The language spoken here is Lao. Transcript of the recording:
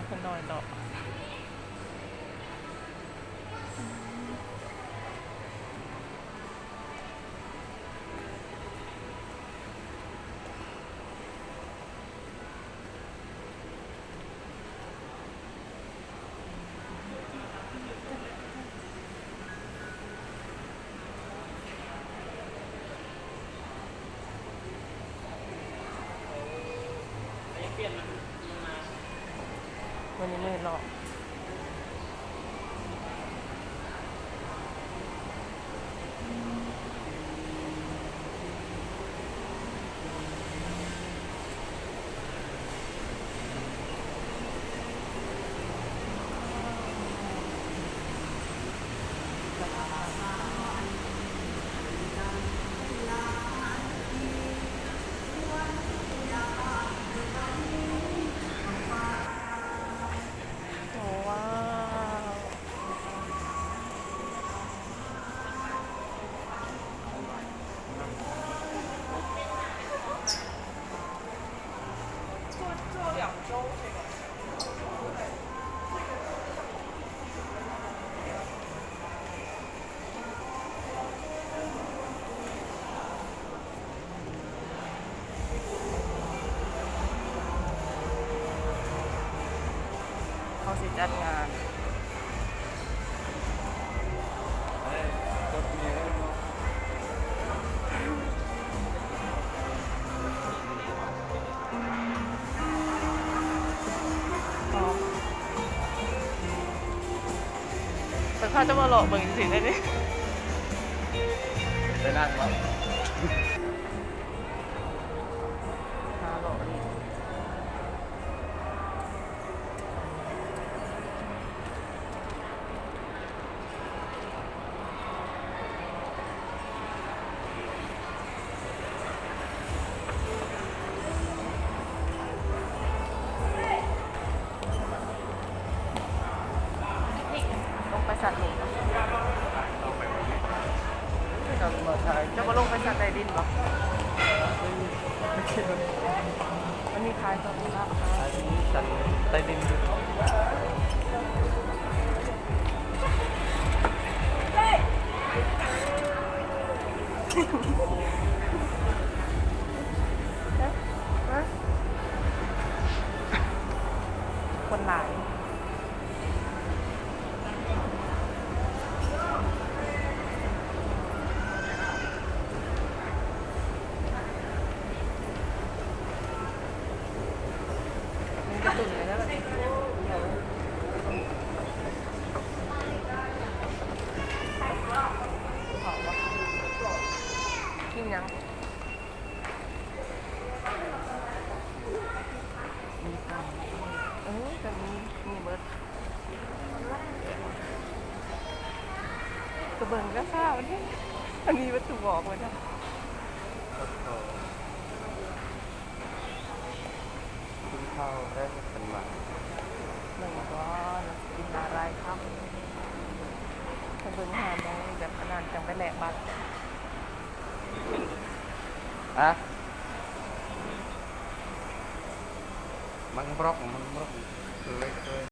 ເພິ່ນນ້ອຍເນາະ. ວັນນີ້ມື້ຫຼອກ. ໂອ້ ວ້າວ. ເຂົາຊິຈັດງານ. ເພິ່ນພາຈະມາເລາະເບິ່ງຈັ່ງຊີ້ໄດ້ເດ. ໄປນັ່ງເນາະ. ຫາເລາະຫຼິ້ນ. ລົງໄປຊັ້ນນີ້ ເຈົ້າບໍ່ລົງໄປຊັ້ນໃຕ້ດິນບໍ? ມັນມີຂາຍໂທລະສັບ ຂາຍຊັ້ນໃຕ້ດິນ. ຄົນຫຼາຍ. ກິນຫຍັງ? ເອີ ກະມີ ມີເບິດ. ກະເບິ່ງກະຊາວນີ້ ອັນນີ້ເບິດທຸກບອກເລີຍນະ. ກິນເຂົ້າແລ້ວເພິ່ນວ່າ ເບິ່ງກ່ອນວ່າຊິກິນຫຼາຍໆຄຳ. ໄປເບິ່ງຮ້ານໃດແບບອັນນັ້ນ ຈັ່ງໄປແລກບັດ. ອະ ມັງບລັອກ ມັງບລັອກ ເຄີຍ ເຄີຍ.